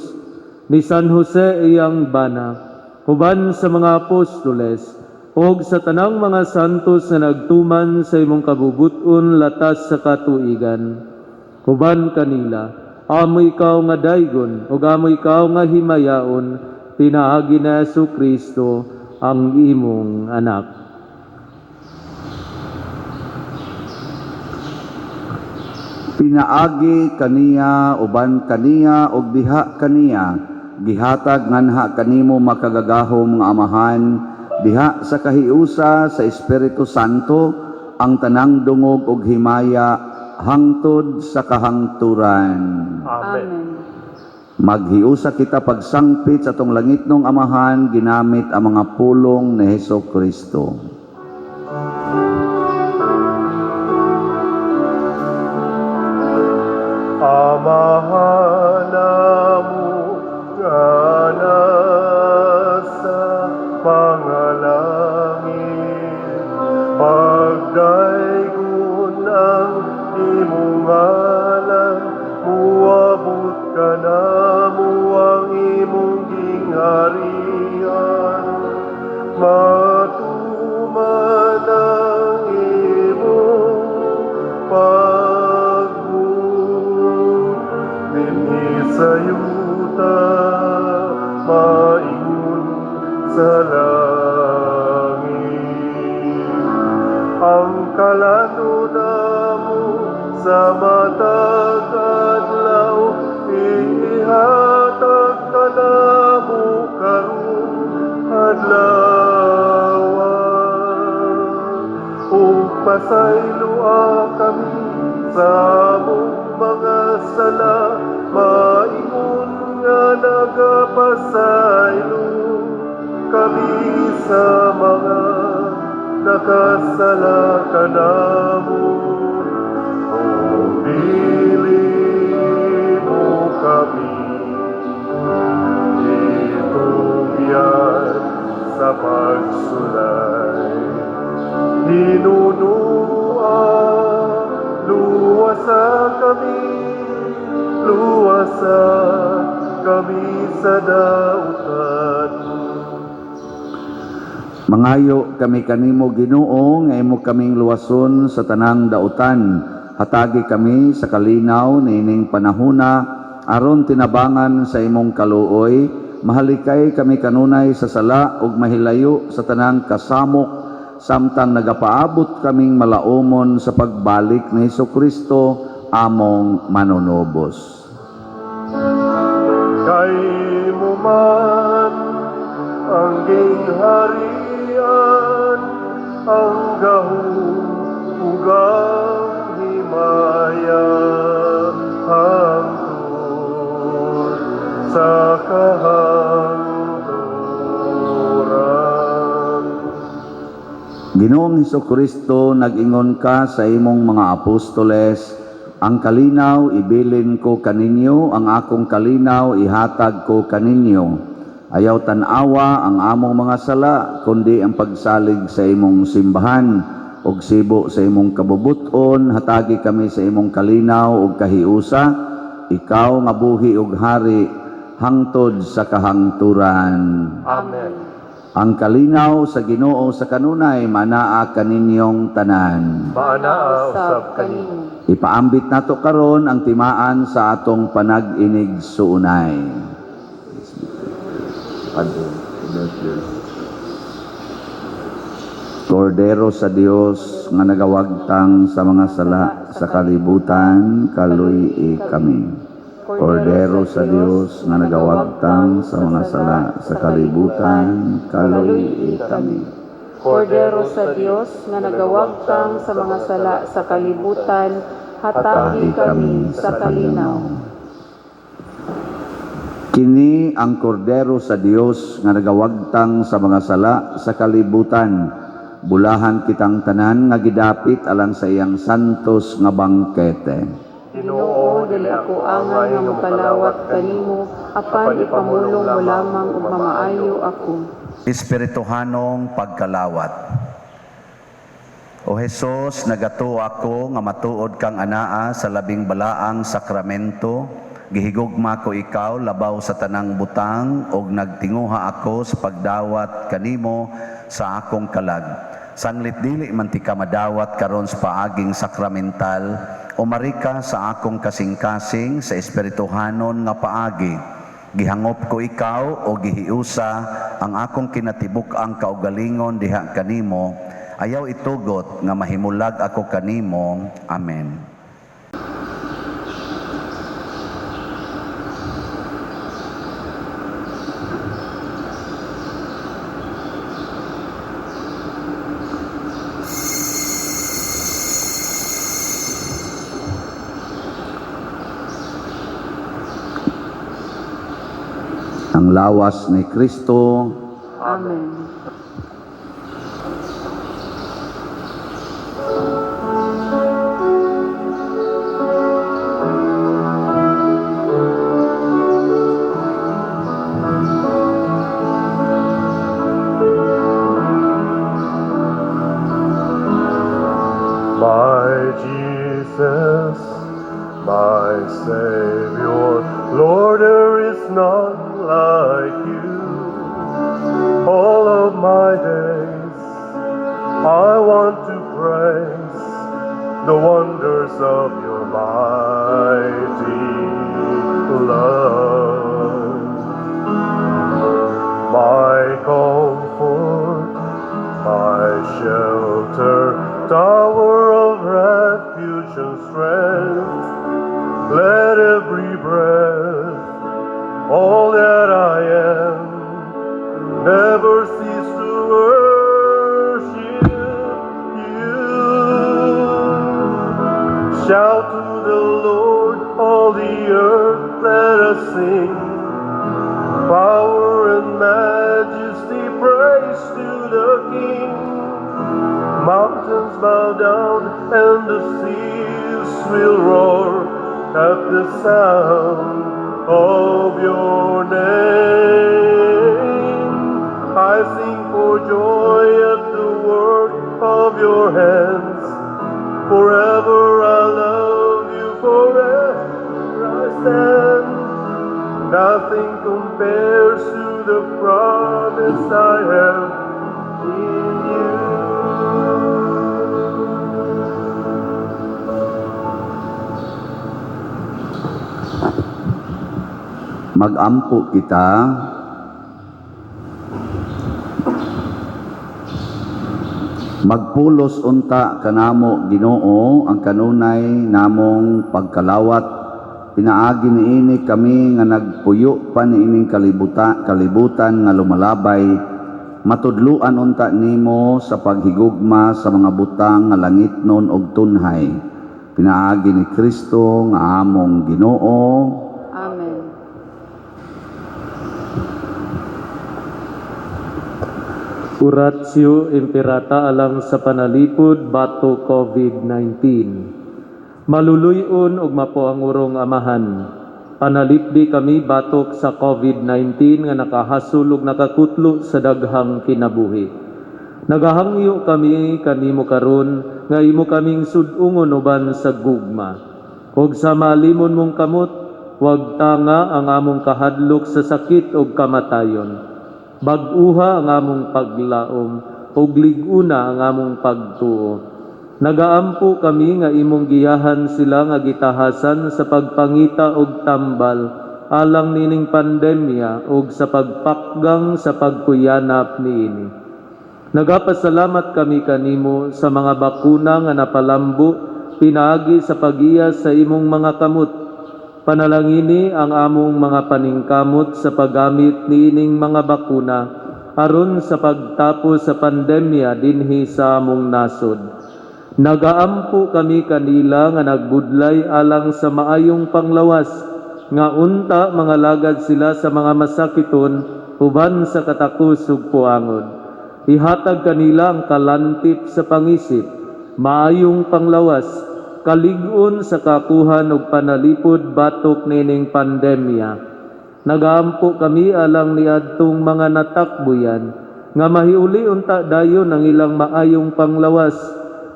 ni San Jose iyang bana, uban sa mga apostoles, og sa tanang mga santos na nagtuman sa imong kabubut-on latas sa katuigan. Uban kanila, amo ikaw nga daygon, ug amo ikaw nga himayaon, pinaagi na Jesu Kristo ang imong anak. Pinaagi kaniya, uban kaniya, ug diha kaniya, gihatag nganha kanimo makagagahom nga Amahan, diha sa kahiusa sa Espiritu Santo, ang tanang dungog ug himaya hangtod sa kahangturan. Amen. Maghiusa kita pagsangpit sa atong langitnong Amahan, ginamit ang mga pulong ni Hesus Kristo. Amahan namo nga nasa pangalangit, Pagdaygon ang imong ngalan, muabot kanamo ang imong gingharian. Matuman ang imong pagbuot dinhi sa yuta, maingon sa langit. Ang kalan-on namo sa matag adlaw, ihatag kanamo karong adlaw. Ug pasayloa kami sa among mga sala, maingon nga nagapasaylo kami sa mga nakasala kanamo. Ug dili mo kami itugyan sa pagsulay. Hinunoa, luwasa kami, luwasa kami sa dautan. Mangayo kami kanimo, Ginoo, nga imo kaming luwason sa tanang dautan. Hatagi kami sa kalinaw niining panahuna aron tinabangan sa imong kaluoy, mahalikay kami kanunay sa sala ug mahilayo sa tanang kasamok samtang nagapaabot kaming malaumon sa pagbalik ni Kristo among manunubos. Kay imo man ang gingharian, ang gahom ug ang himaya, hangtod sa kahangturan. Ginoong Kristo, nag-ingon ka sa imong mga apostoles, "Ang kalinaw ibilin ko kaninyo, ang akong kalinaw ihatag ko kaninyo." Ayaw tan-awa ang among mga sala, kundi ang pagsalig sa imong simbahan. Ug sibo sa imong kabubuton, hatagi kami sa imong kalinaw ug kahiusa, ikaw nga buhi ug hari hangtod sa kahangturan. Amen. Ang kalinaw sa Ginoo sa kanunay manaa kaninyong tanan. Maanaa usab kanimo. Ipaambit nato karon ang timaan sa atong panag-inig suunay. Padre, Diyos. Kordero sa Dios nga nagawagtang sa mga sala sa kalibutan, kaluy-i kami. Kordero sa Dios nga nagawagtang sa mga sala sa kalibutan, kaluy-i kami. Kordero sa Dios nga nagawagtang sa mga sala sa kalibutan, hatagi kami sa kalinaw. Kini ang kordero sa Dios nga nagawagtang sa mga sala sa kalibutan. Bulahan kitang tanan nga gidapit alang sa iyang santos nga bangkete. Ginoo, dili ako angay nga mokalawat kanimo, apan ipamulong mo lamang ug mamaayo ako. Espirituhanong pagkalawat. O Hesus, nagatuo ako nga matuod kang anaa sa labing balaang sakramento. Gihigugma ko ikaw labaw sa tanang butang ug nagtinguha ako sa pagdawat kanimo sa akong kalag. Sanglit dili man tika madawat karon sa paaging sakramental, umari ka sa akong kasing-kasing sa espirituhanon nga paagi. Gihangop ko ikaw o gihiusa ang akong kinatibuk-ang kaugalingon diha kanimo. Ayaw itugot nga mahimulag ako kanimo. Amen. Ang lawas ni Kristo. Amen. My Jesus, my Savior, Lord, there is none like you. All of my days, I want to praise the wonders of your mighty love. My comfort, my shelter, tower of refuge and strength. Let every breath, all that I am, never cease to worship you. Shout to the Lord, all the earth, let us sing. Power and majesty, praise to the King. Mountains bow down and the seas will roar at the sound of your name. I sing for joy at the work of your hands. Forever I love you, forever I stand. Nothing compares to the promise I have in you. Magampo kita. Magpulos unta kanamo, Ginoo, ang kanunay namong pagkalawat pinaagi niini kami nga nagpuyo pa niining kalibutan nga lumalabay, matudluan unta nimo sa paghigugma sa mga butang nga langitnon og tunhay, pinaagi ni Kristo nga among Ginoo. Amen. Oratio Imperata alang sa panalipod batok COVID-19. Maluluy-on ug mapuangurong Amahan, panalipdi kami batok sa COVID-19 nga nakahasol ug nakakutlo sa daghang kinabuhi. Nagahangyo kami kanimo karon nga imo kaming sud-ungon uban sa gugma. Ug sa malimon mong kamot, wag tanga ang among kahadlok sa sakit ug kamatayon. Bag-uha ang among paglaom ug lig-una ang among pagtuo. Nagaampo kami nga imong giyahan sila nga gitahasan sa pagpangita og tambal alang nining pandemya ug sa pagpakgang sa pagkuyanap niini. Nagapasalamat kami kanimo sa mga bakuna nga napalambo pinaagi sa pagiya sa imong mga kamot. Panalangini ang among mga paningkamot sa paggamit niining mga bakuna aron sa pagtapos sa pandemya dinhi sa among nasod. Nagaampo kami kanila nga nagbudlay alang sa maayong panglawas, nga unta mga lagad sila sa mga masakiton uban sa katakos ug puangod. Ihatag kanila ang kalantip sa pangisip, maayong panglawas, kalig-on sa kakuhan ug panalipod batok nining pandemya. Nagaampo kami alang niadtong mga natakbuyan nga mahiuli unta dayon ang ilang maayong panglawas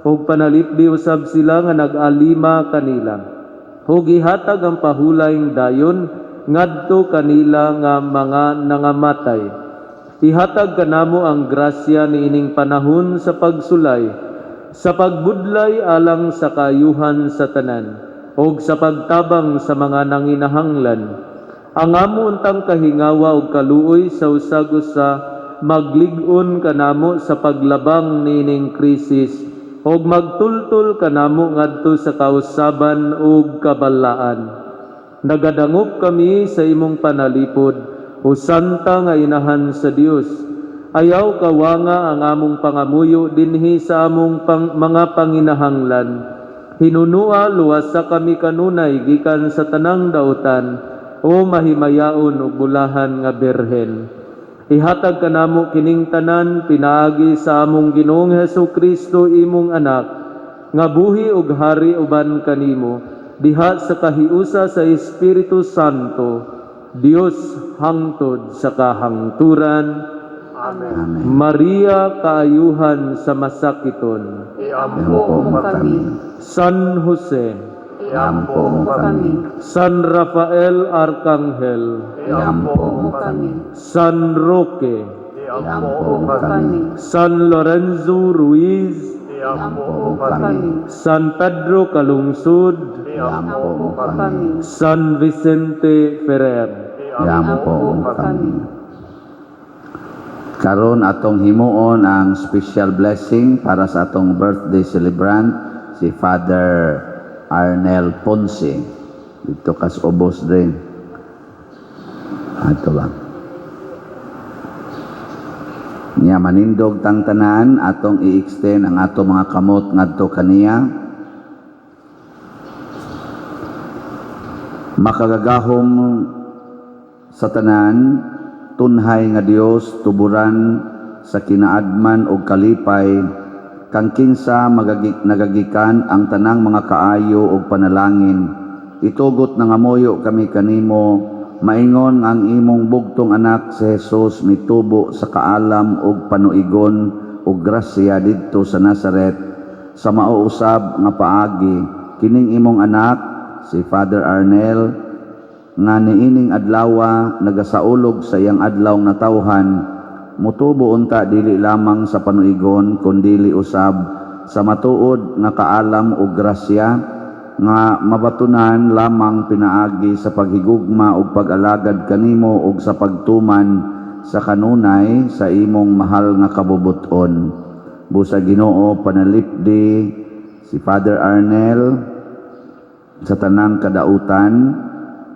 ug panalipdi usab sila nga nag-alima kanila. Ug ihatag ang pahulayng dayon ngadto kanila nga mga nangamatay. Ihatag kanamo ang grasya niining panahon sa pagsulay, sa pagbudlay alang sa kaayuhan sa tanan, ug sa pagtabang sa mga nanginahanglan. Ang amo untang kahingawa ug kaluoy sa usag-usa maglig-on kanamo sa paglabang niining krisis ug magtultol kanamo ngadto sa kausaban ug kabalaan. Nagadangop kami sa imong panalipod, o Santa nga Inahan sa Dios. Ayaw kawanga ang among pangamuyo dinhi sa among mga panginahanglan. Hinunua luwasa kami kanunay gikan sa tanang dautan, o mahimayaon ug bulahan nga Birhen. Ihatag kanamo kining tanan pinaagi sa among Ginoong Hesus Kristo, imong anak, nga buhi ug hari uban kanimo diha sa kahiusa sa Espiritu Santo, Dios hangtod sa kahangturan. Amen. Amen. Maria, kaayuhan sa masakiton. Iampo mo kami. San Jose, Iampo mo kami. San Rafael Arcangel, Iampo mo kami. San Roque, Iampo mo kami. San Lorenzo Ruiz, Iampo mo kami. San Pedro Calungsod, Iampo mo kami. San Vicente Ferrer. Iampo mo kami. Karon atong himuon ang special blessing para sa atong birthday celebrant, si Father Arnel Ponce. Dito kas ubos din. Ato lang. Nya manindog tang tanan, atong i-extend ang ato mga kamot ngadto kaniya. Makagagahom sa tanan, tunhay nga Dios, tuburan sa kinaadman og kalipay, kang kinsa nagagikan ang tanang mga kaayo og panalangin, itugot nga ngamoyo kami kanimo, maingon nga ang imong bugtong anak si Jesus mitubo sa kaalam og panuigon og grasya didto sa Nazaret sa mauusab nga paagi. Kining imong anak si Father Arnel nga niining adlawa nagasaulog sa iyang adlaw natawhan, mutubo unta dili lamang sa panuigon kundili usab sa matuod nga kaalam ug grasya nga mabatunan lamang pinaagi sa paghigugma ug pag-alagad kanimo ug sa pagtuman sa kanunay sa imong mahal nga kabubut-on. Busa Ginoo, panalipdi si Father Arnel sa tanang kadautan,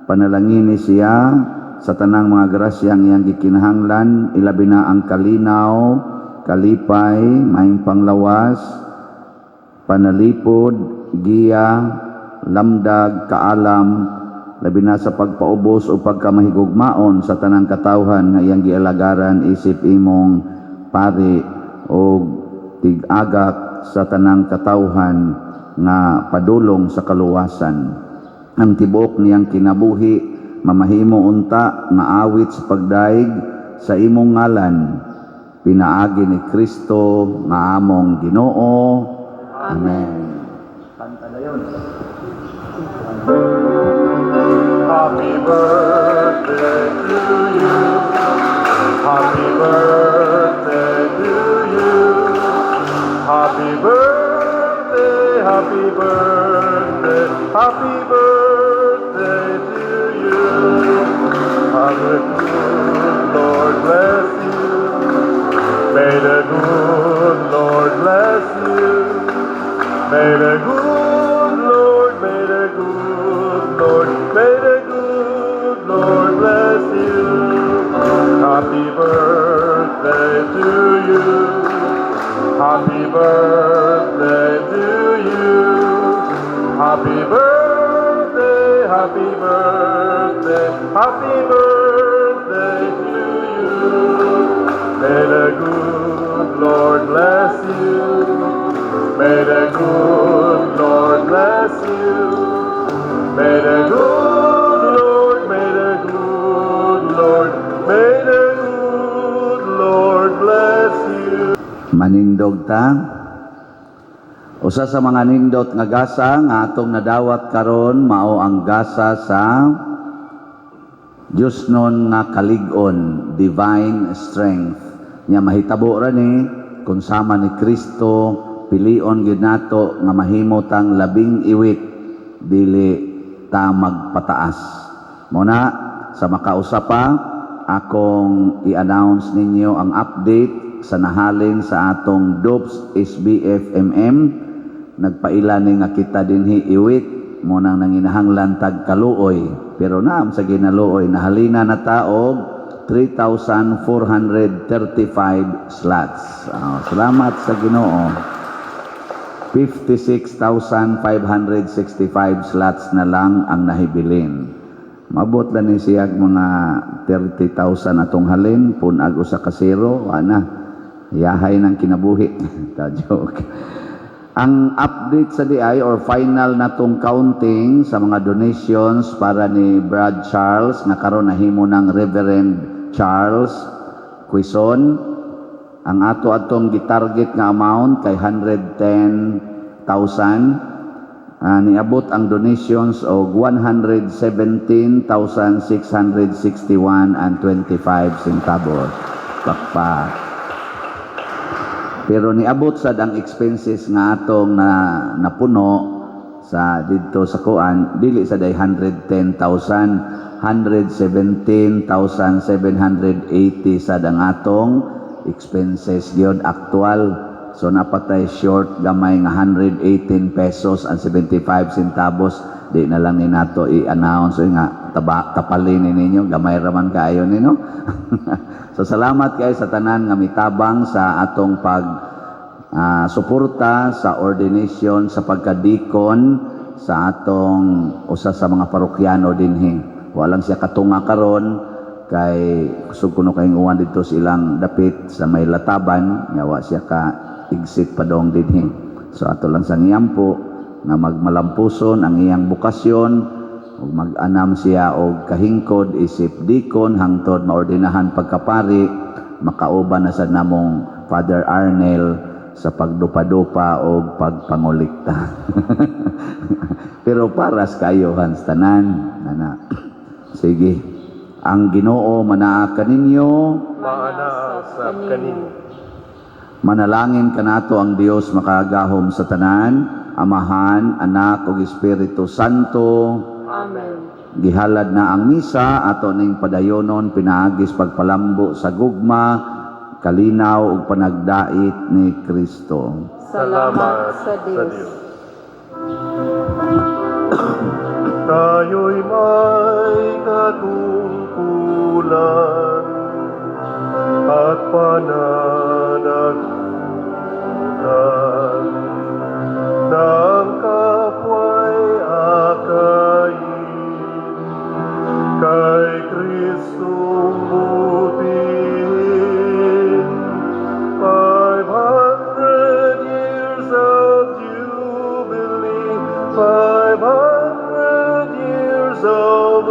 panalangini siya sa tanang mga grasyang iyang gikinahanglan, ilabi na ang kalinaw, kalipay, maayong panglawas, panalipod, giya, lamdag, kaalam, labi na sa pagpaubos o pagkamahigugmaon sa tanang katawhan nga iyang gialagaran isip imong pari o tig-agak sa tanang katawhan nga padulong sa kaluwasan. Ang tibuok niyang kinabuhi mamahimo unta nga awit sa pagdaig sa imong ngalan, pinaagi ni Kristo nga among Ginoo. Amen. Happy birthday to you. Happy birthday to you. Happy birthday, happy birthday, happy birthday to you. Have the good Lord bless you. May the good Lord bless you. May the good Lord, may the good Lord, may the good Lord bless you. Happy birthday to you. Happy birthday to you. Happy birthday, happy birthday, happy birthday to you. May the good Lord bless you. May the good Lord bless you. May the good Lord, may the good Lord, may the good Lord bless you. Manindog ta. Usa sa mga nindot nga gasa nga atong nadawat karon mao ang gasa sa Diyosnon nga kalig-on, divine strength. Nya mahitabo ra ni kung sama ni Kristo pilion gyud nato nga mahimo tang labing iwit, dili ta magpataas. Mao na sa makausa pa, akong i-announce ninyo ang update sa nahalin sa atong DOPS SBFMM. Nagpaila ni nga kita dinhi iwit mo nang nanginahanglan tag kaluoy, pero naam sa ginaluoy, nahalina na ta og 3,435 slots. Ah, salamat sa Ginoo. 56,565 slots na lang ang nahibilin. Mabot lang ni siyag mga 30,000 atong halin, pun-ag usa ka zero, ana. Yahay ng kinabuhi. Ta joke. Ang update sa DI or final natong counting sa mga donations para ni Brad Charles nga karon nahimo ng Reverend Charles Quezon. Ang ato atong gitarget nga amount kay 110,000. Niabot ang donations og 117,661 and 25 centavos. Pakpak. Pero niabot sad ang expenses nga atong na napuno sa didto sa kuan, dili sa day 110,000, 117,780 sad ang atong expenses gyud actual. So napatay short gamay nga 118 pesos and 75 centavos. Di na lang ni nato i-announce. Oy, nga taba, tapalin ni ninyo, gamay raman kaayo ni, no? So salamat kay sa tanan nga mitabang sa atong pag suporta sa ordination sa pagkadikon sa atong usa sa mga parokyano dinhi. Walang siya katunga karon kay kusog kuno kayong uwan dito sa ilang dapit sa may lataban nga wa siya ka exit padong dinhi. So ato lang sang iyampo nga magmalampuson ang iyang bokasyon ug mag-anam siya og kahingkod isip dikon hangtod maordinahan pagkapari, makauban na sa namong Father Arnel sa pagdupa-dupa o pagpangolekta. Pero paras kayo hans tanan nana. Sige. Ang Ginoo manaa kaninyo. Maanaa sa kanimo. Manalangin kanato ang Dios makagahom sa tanan, Amahan, Anak ug Espiritu Santo. Amen. Gihalad na ang misa, ato ning padayonon pinaagis pagpalambo sa gugma, kalinaw ug panagdait ni Kristo. Salamat sa Dios. Tayo'y may katungkulan at pananagutan ng kapwa'y akayin kay Kristong butihin. 500 years of jubilee, 500 years of